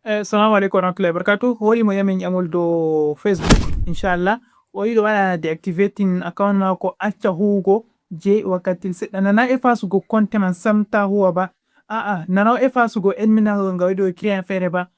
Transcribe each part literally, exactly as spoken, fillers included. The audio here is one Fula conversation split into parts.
Eh, salamu aleykum warahmatullahi wabarakatuh. Hoɗi mo yamin ƴamol dow Facebook, inchallah. O yiɗo waɗa deactivating account maako, acca huwugo je wakkati seɗɗa. Nana e fasugo konte man sam ta huwa ba. A'a, nana o e fasugo admin account nga o yiɗi o créer feere ba.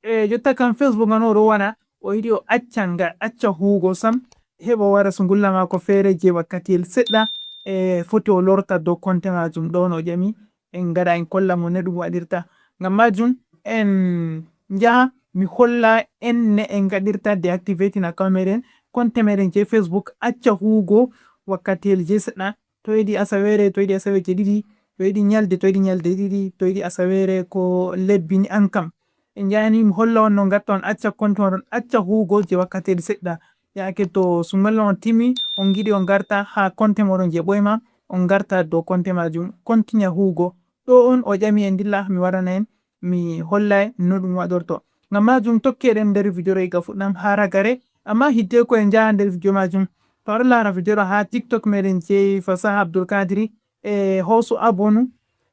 E jotta kam Facebook nga no o ɗo wana, o yiɗi o acca nga, acca huwugo sam. Heɓa o waɗa sungulla maako feere je wakkati seɗɗa. E foti o lorta dow konte majum ɗo no o ƴami. En ngaɗa en kolla mo ne ɗum waɗirta. Ngam majum en njaha mi holla en ne en ngaɗirta deactivating account meɗen, konte meɗen je Facebook acca huwugo wakkati je seɗɗa. To yiɗi asaweere, to yiɗi asaweere je ɗiɗi, to yiɗi nyalde, to yiɗi nyalde ɗiɗi, to yiɗi asaweere ko lebbi ni an kam. En njahani mi holla on no ngatta on acca konte on acca huwugo je wakkati seɗɗa. Yaake to sungulla on timi, on ngiɗi on ngarta ha konte moɗon je ɓoyma, on ngarta dow konte majum, continue huwugo. Ɗo on o ƴami en dilla mi waɗana en, mi hollay no ɗum waɗorto. Ngam majum tokkeɗen nder video ɗo iga fuɗɗam ha ragare, amma hidde ko en njaha nder video majum. To aɗo laara video ɗo ha TikTok meɗen je Fasaha Abdul Kadiri, e hoosu abonu,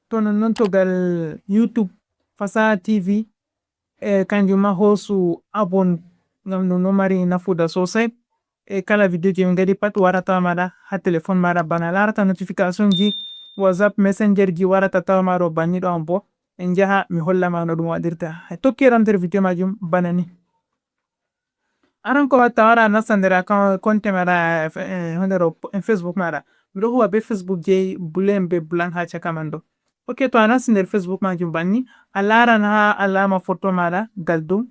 to non non to gal YouTube Fasaha T V, e kanjum ma hoosu abon, ngam ɗum ɗo mari nafuda sosai. E kala video je min ngaɗi pat warata maɗa ha telefon maɗa bana larata notification ji, WhatsApp, Messenger ji warata tawa maɗo banni ɗo on bo. En njaha mi holla ma no ɗum waɗirta. Tokkiran nder video majum bana ni. Aran ko watta wara nasta nder account konte maɗa, eh, eh, nder o-, eh, Facebook maɗa. Miɗo huwa be Facebook je bulen be bulan ha caka man ɗo. Ok, to a nasti nder Facebook majum banni, a laran ha alama foto maɗa gal dow.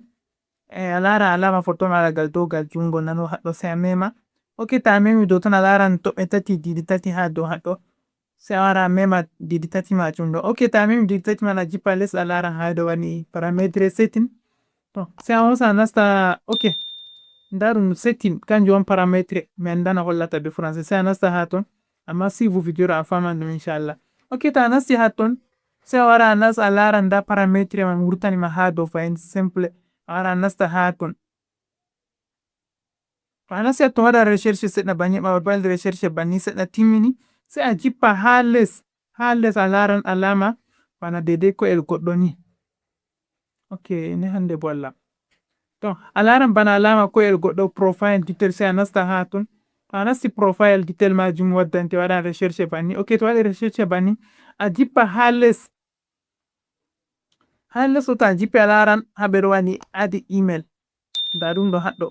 Eh, a lara alama foto maɗa gal dow gal jungo nano haɗɗo sai a mema. Ok, ta a memi dow ton a laran toɓɓe tati didi tati ha dow haɗɗo. Sai a wara a mema didi tati majum ɗo. Ok, ta a memi didi tati man a jippa les a laran ha ɗo wani parametre setting. To, sai a hosa a nasta, ok. Nda ɗum setting, kanjum on parametre. Mi anda no hollata be français. Sai a nasta ha ton. Amma si vous video ɗo a faman ɗum inchallah. Ok, ta a nasti ha ton. Sai a wara a nasta a lara nda parametre man wurtani ma ha dow fahin simple. A wara a nasta ha ton. To a nasti a ton waɗa recherche seɗɗa banni, ɓawo waɗi recherche banni seɗɗa timmini, sai a jippa ha les, ha les a laran alama bana dedei ko'el goɗɗo ni. Ok, ne hande bo Allah. To, a laran bana alama ko'el goɗɗo profile detail sai a nasta ha ton. To a nasti profile detail majum waddante waɗan recherche banni. Ok, to waɗi recherche banni, a jippa ha les. Ha les to a jippi a laran ha ɓe ɗo wani add email. Nda ɗum ɗo haɗɗo.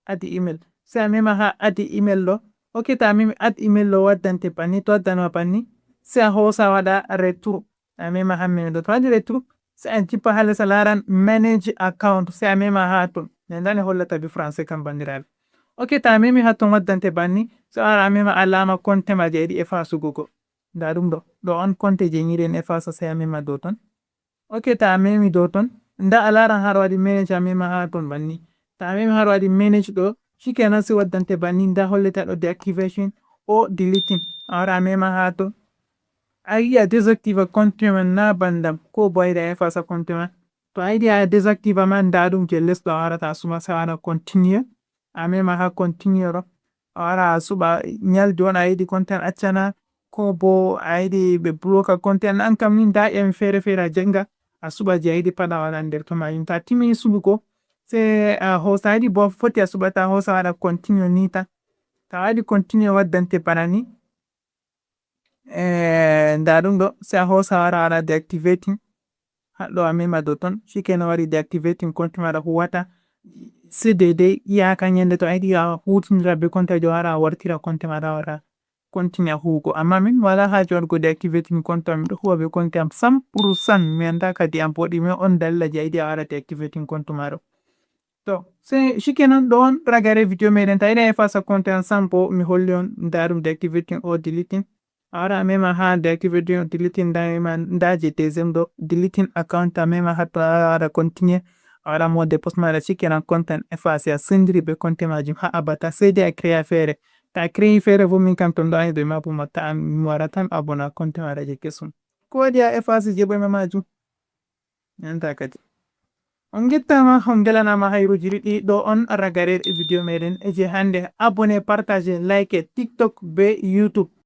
Add email. Sai a mema ha add email ɗo. Ok, ta a memi add email ɗo waddante banni, to waddano banni. Sai a hosa waɗa retour. A mema ha memi ɗo. To waɗi retour, sai a jippa ha les a laran manage account. Sai a mema ha ton. Ne ndane hollata be français kam bandiraɓe. Ok, ta a memi ha ton waddante banni. Sai a wara a mema alama konte ma je yiɗi e fasugo go. Nda ɗum ɗo. Ɗo on konte je ngiɗen e fasa sai a mema dow ton. Ok, ta a memi dow ton. Nda a laran haɗo waɗi manage a mema ha ton banni. Ta a memi haɗo waɗi manage ɗo. Shikenan sai waddante banni nda hollete ɗo deactivation o deleting. A wara a mema ha ton. A yiɗi a désactiva compte man na bandam ko bo a yiɗi a efasa compte man. To a yiɗi a désactiva man nda ɗum je les ɗo a warata a suma sai a waɗa continue. A mema ha continue ɗo. A wara a suɓa nyaldi on a yiɗi compte an accana, ko bo a yiɗi ɓe bloka compte an. An kam ni nda ƴami fere fere a janga, a suɓa je a yiɗi pat a waɗa nder to majum. Ta timmini suɓugo, sai a hosa, a yiɗi bo foti a suɓata a hosa waɗa continue ni tan. Ta waɗi continue waddante bana ni. Eh, nda ɗum ɗo, sai a hosa wara waɗa deactivating. Haɗɗo a mema dow ton, shikenan waɗi deactivating compte maɗa huwata. Sai dedei iyaka nyande to a yiɗi a hutindira be compte jo wara a wartira compte maɗa wara continue huwugo. Amma min mi wala haje waɗugo deactivating compte am, miɗo huwa be compte am cent pour cent, mi anda kadi an bo ɗume on dalila je a yiɗi a waɗa deactivating compte maɗo. To, sai shikenan ɗo on ragare video meɗen. Ta yiɗi a efasa compte an sam bo mi holli on nda ɗum deactivating or deleting. A wara a mema ha deactivating or deleting nda mema nda je deuxième ɗo deleting account a mema ha to a wara continue. A wara mot de passe maɗa shikenan compte an efase a sendiri be compte majum ha abada sai dai a créa feere. Ta a créi feere bo min kam to mi ɗo ani dow ma bo mi watta mi wara tan abona compte maɗa je kesum. Ko waɗi a efase je ɓoyma majum? Nanta kadi. On ngettama, on ngelanama hayruji ɗiɗi ɗo on ragare video meɗen e je hande. Abonné, partage, like TikTok be YouTube.